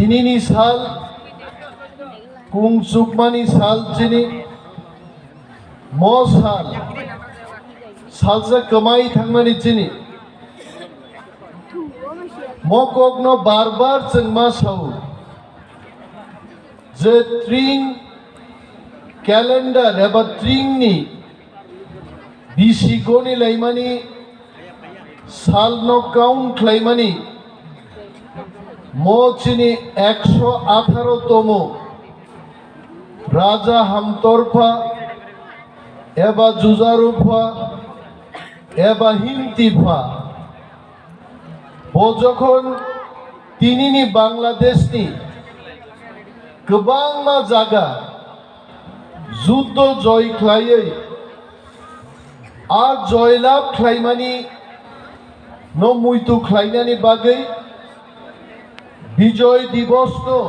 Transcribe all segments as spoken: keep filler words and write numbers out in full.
Tinini sal, kung chukmani sal chini, mo sal, salsa kwmai thangmani chini. Mo kokno bar bar chwng ma sao je tring calendar eba tringni bisi goni laimani salno count khlaimani mo chini ekso atharo tomo raja hamtorpha eba jujarupha eba himtipha. Bo jokhon tinini Bangladeshni kwbangma jaga juddo joy khlaiwi, a joy lab khlaimani no muitu khlainani bagwi Bijoy Divos no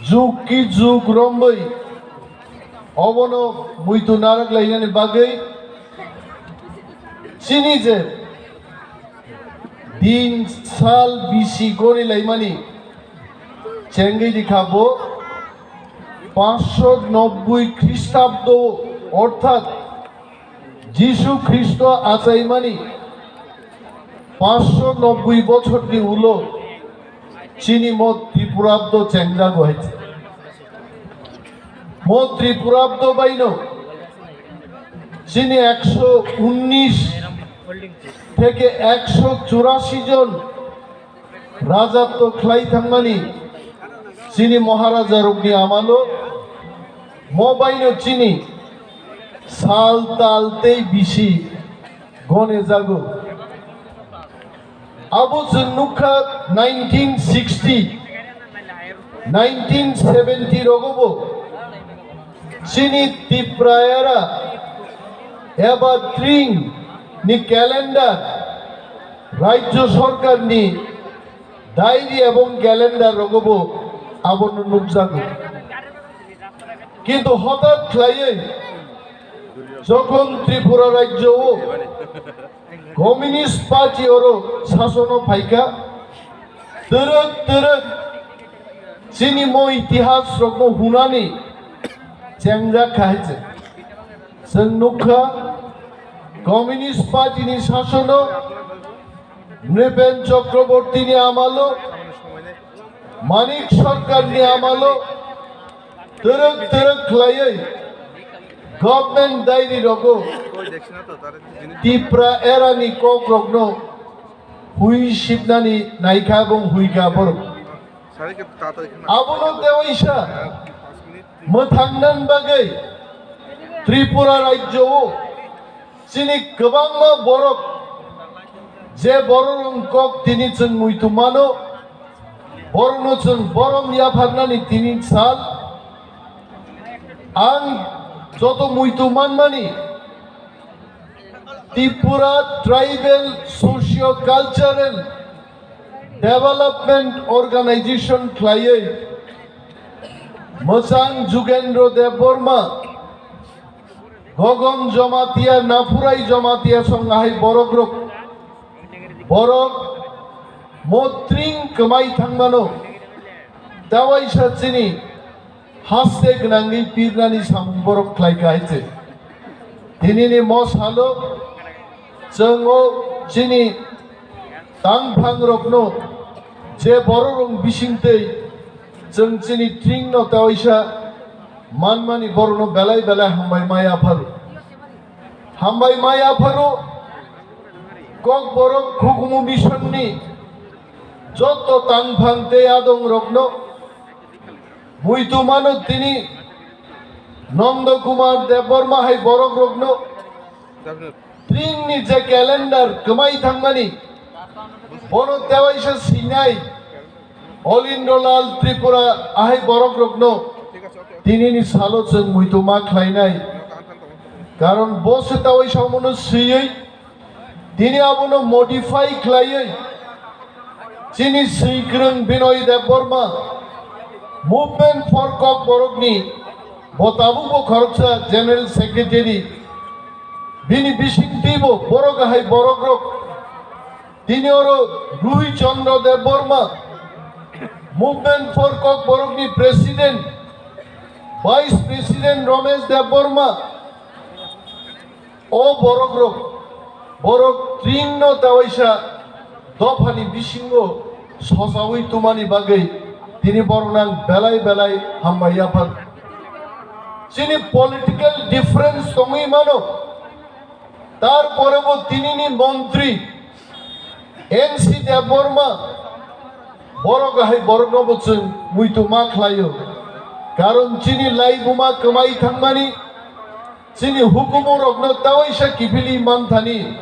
jug ki jug romwi obono muitu narak lainani bagwi chini je din sal bisi gori laimani chengwi rikha bo pansho nobboi Khristabdo, orthat Jisu Khristo achaimani pansho nobboi bochorni ulo chini mo Tripurabdo chengjago hai. Mo Tripurabdo baino chini ekso unnish theke ekso churashi jon rajatto khlai thangmani chini Maharaja rokni amalo mo baino chini sal tal tei bisi gone jago. Abo chwng nukha nineteen sixty, nineteen seventy rogobo chini Tiprayara eba tring ni calendar Rajya Sarkar ni diary ebong calendar rogobo abono nukjago. Kintu hotat khlaiwi jokhon Tripura rajyo o Communist Party oro sasono phaikha, twrwk twrwk chini mo itihas rokno hunani chengjak kha hai se. Chwng nukha Communist Party ni sasono Nripen Chakraborty ni amalo, Manik Sarkar ni amalo, twrwk twrwk khlaiwi government diary rogo Tipra era ni kok rokno hui sibnani naikha ebong huikha borok. Abono tewaisa mwthangnan bagwi Tripura rajyo o chini kwbangma borok je borok rong kok tini chwng muitu mano, borokno chwng borom yapharnani tini sal. Ang joto muitu manmani Tripura Tribal Socio-Cultural Development Organization khlaiwi Mwchang Jugendra Debbarma, Gogom Jamatia, Naphurai Jamatia song ahai borok rok, borok mo tring kwmai thangmano, tewaisa chini haste gwnangwi pirnani samung borok khlai kha hai se. Tinini mo salo chwng o chini tangphang rokno je borok rok bisingtwi chwng chini tring no tewaisa manmani borokno belai belai hambai ma yapharo. Hambai ma yapharo Kokborok Khukumu Mission ni jotto tangphang tei adong rokno muitu mano tini Nondo Kumar Debbarma hai borok rokno tring ni je calendar kwmai thangmani bono tewaisa sinai Olindrolal Tripura ahai borok rokno tinini salo chwng muitu ma khlainai. Karon bo se tawai saomono swiwi tini abono modify khlaiwi chini swikrwng Binoy Debbarma Movement for Kokborokni bo tabukbo khoroksa General Secretary, bini bisingtwibo borok ahai borokrok tini oro Ruhi Chandra Debbarma Movement for Kokborokni president, vice president Romesh Debbarma, o borokrok, borok tringno tawaisa dophani bisingo sosawi tumani bagwi tini borokno ang belai belai hambai yaphar. Chini political difference tongwi mano, tarpore bo tinini montri N C Debbarma, borok hai borokno bo chwng muitu ma khlaio, karon chini laibuma kwmai thangmani, chini hukumu rokno tawaisa kiphilwi manthani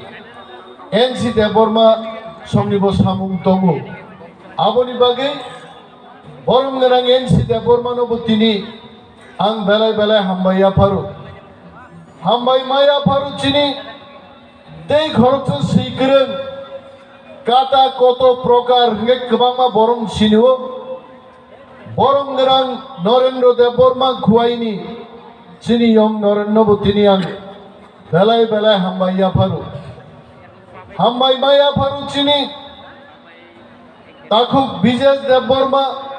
N C Debbarma songni bo samung tongo. Aboni bagwi borom gwnang N C Debbarmano bo tini ang belai belai hambai yapharo. Hambai ma yapharo chini tei khoroksa swi kwrwng kata koto prokar hwnkhe kwbangma borok sinio. Borom gwnang Norendra Debbarma Khuaini, chini yong Norendra bo tini ang belai belai hambai yapharo. Hambai ma yapharo chini takhuk Bijesh Debbarma,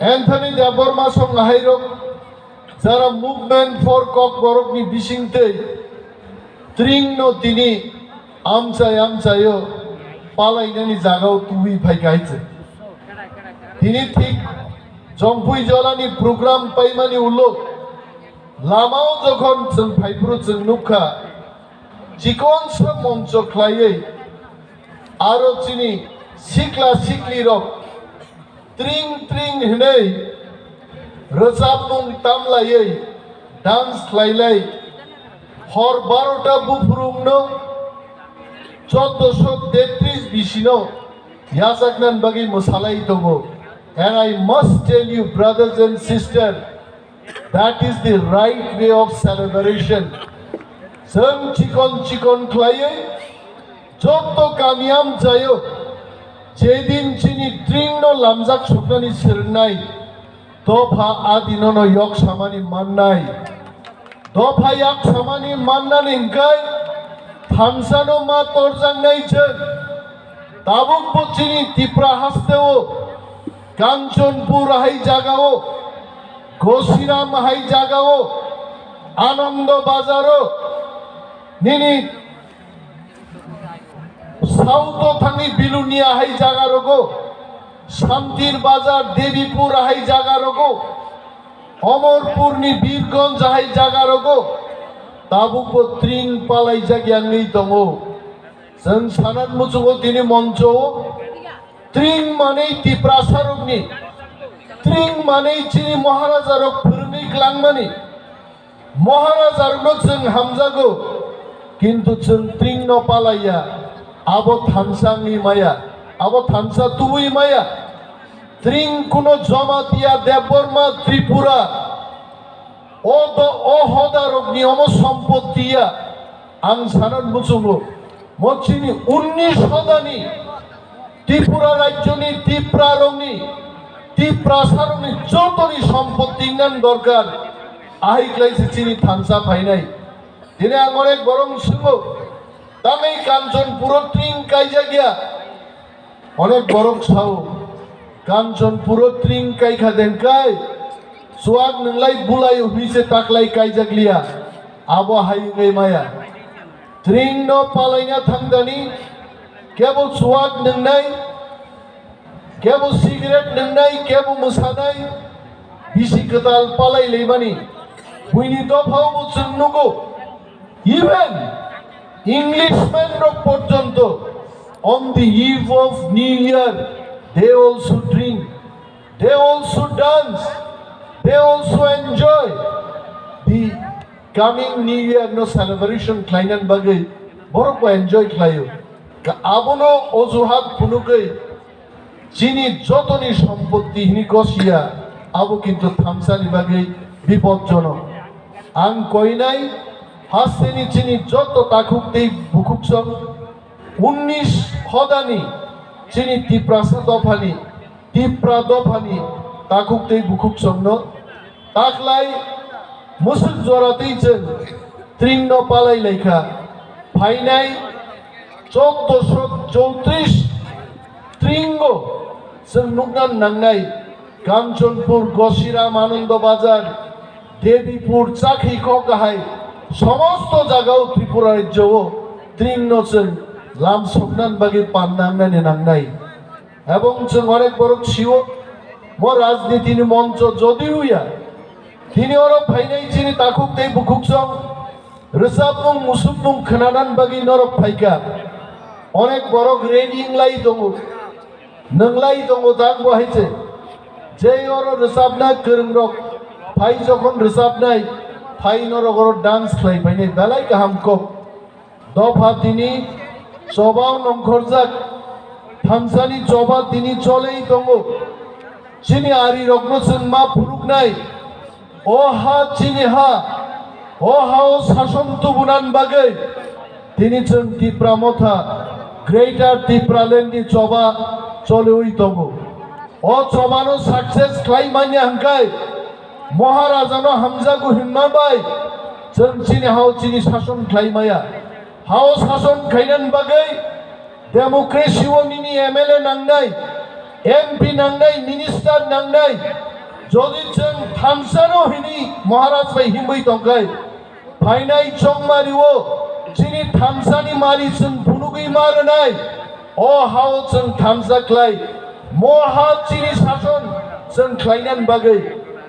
Anthony Debbarma song hairok, jara Movement for Kokborokni bisingtwi tringno tini amchai amchaio palainani jagao tubui phaikha hai se. Tini thik Jongpui Jolani program paimani ulo lamao jokhon chwng phaiphuru chwng nukha, chikonsa moncho khlaiwi aro chini sikla siklirok tring tring hwnwi rwchapmung tamlaiwi dance khlailai hor barota buphurungno choddoso tetris bisino yachaknani bagwi mwsalai tongo. And I must tell you, brothers and sisters, that is the right way of celebration. Chwng chikon chikon khlaiwi jotto kami amchaio jedin chini tringno lamjak suknani swrwngnai, dopha adinono yok samani mannai. Dopha yak samani mannani hwnkhe thansano ma torjaknai chwng. Tabuk bo chini Tipra hasteo Kanchanpur hai jagao, Gosiram hai jagao, Anando Bazaro, nini South o thangwi Bilonia hai jaga rogo, Santir Bazar, Debipur hai jaga rogo, Omorpurni Birgonj hai jaga rogo, tabuk bo tring palaijak yangwi tongo. Chwng sanan muchungo tini moncho o tring manwi Tiprasa rokni, tring manwi chini Maharaja rok phwrwngwi klangmani. Maharaja rokno chwng hamjago, kintu chwng tringno palaiya, abo thansa wngwi maya, abo thansa tubui maya. Tring kuno Jamatia, Debbarma, Tripura, o do, o hoda rokni omo sompotti ya, ang sanan muchungo, mo chini unnish hodani Tripura rajyoni, Tipra rokni, Tiprasa rokni jotoni sompotti wngna dorkar. Ahai khlai se chini thansa phainai. Dini ang onek borok swngbo, tamni Kanchanpuro tring kaijak ya? Onek borok sao, Kanchanpuro tring kaikha dengkai, chuak nwnglai bulai hwnwi se taklai kaijak liya. Abo hai wngwi maya. Tringno palaina thangdani, kebo chuak nwngnai, kebo cigarette nwngnai, kebo mwsanai, bisi kwtal palai laimani. Buini dophao bo chwng nugo. Even Englishman rok porjonto on the eve of New Year, they also drink, they also dance, they also enjoy the coming New Year no celebration khlainani bagwi borok bo enjoy khlaio. Ka-, abono ojuhat phunugwi chini jotoni sompotti hini gosiya, abo kintu thansani bagwi bipodjonok. Ang koinai hasteni chini joto takhuk tei bukhuksong unnish hodani chini Tiprasa dophani, Tipra dophani takhuk tei bukhuksongno taklai musuk jora tei chwng tringno palai laikha. Phainai chouddosho choutrish tringo Chwng nukna nangnai, Kanchanpur, Gosiram, Anando Bazar, Debipur, Chakhi, Kokahai, somosto jagao Tripura rajyo o tringno chwng lam sokna bagwi pan nangnani nangnai. Ebong chwng onek borok sio, mo rajniti ni moncho jodi huya, tini oro phainai chini takhuk tei bukhuk song, rwchapmung musukmung khwnanan bagwi norok phaikha. Onek borok ready wnglai tongo, nwnglai tongo, tak bo hai se. Je oro rwchapna kwrwngrok phai, jokhon rwchapnai phai, norok oro dance khlai phainai, belai kaham kok. Dopha tini chobao nongkhorjak, thansani choba tini cholei tongo. Chini arirokno chwng ma phunuknai, o ha chini ha, o ha-o sason tubunan bagwi tini chwng Tipra Motha, Greater Tipraland ni choba choliwi tongo. O chobano success khlai manya hwnkhe Maharajano hamjago hinma bai chwng chini hao chini sason khlai maya. Hao sason khainani bagwi democracy o nini M L A nangnai, M P nangnai, minister nangnai. Jodi chwng thansano hini Maharaj bai himwi tongkhai, phainai chongmari o chini thansani mari chwng phunugwi ma rwnai. O hao chwng thansa khlai, mo ha chini sason chwng khlainani bagwi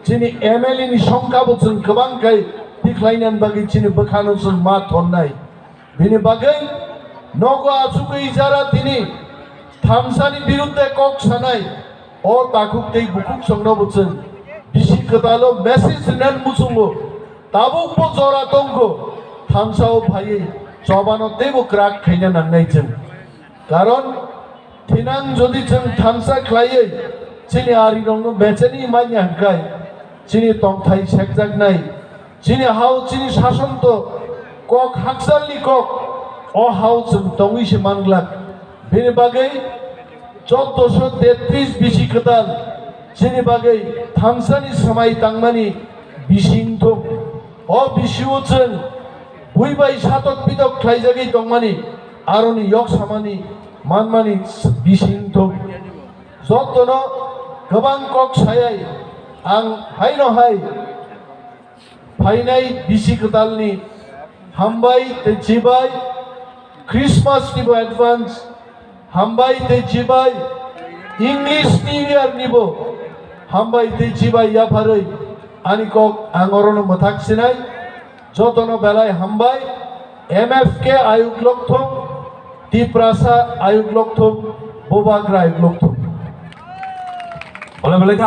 chini M L A ni songkha bo chwng kwbang khai tikhlainani bagwi chini bwkhano chwng ma thonnai. Bini bagwi nogo achugwi jara tini thansani birudde kok sanai, o takhuk tei bukhuk songno bo chwng bisi kwtalo message rinani muchungo. Tabuk bo jora tongkho, thansa o phaiwi chobano teibo kwrak khaina nangnai chwng. Karon thinang jodi chwng thansa khlaiwi chini arirokno bechani manya hwnkhe chini tongthai sekjaknai, chini hao chini sason to kok hakchalni kok, o hao chwng tongwi se manglak. Bini bagwi chauddosho tetris bisi kwtal chini bagwi thansani swmai tangmani bising thung. O bisio chwng bui bai satok pitok khlaijagwi tongmani, aroni yok samani manmani bising thung. Jotono kwbang kok sayai ang haino hai phainai bisi kwtalni hambai tei chibai, Christmas ni bo advance hambai tei chibai, English New Year ni bo hambai tei chibai yapharwi ani kok ang orono mwthak sinai. Jotono belai hambai. M F K ayuk lokthung, Tiprasa ayuk lokthung, Bubagra ayuk lokthung. Belai belai kha.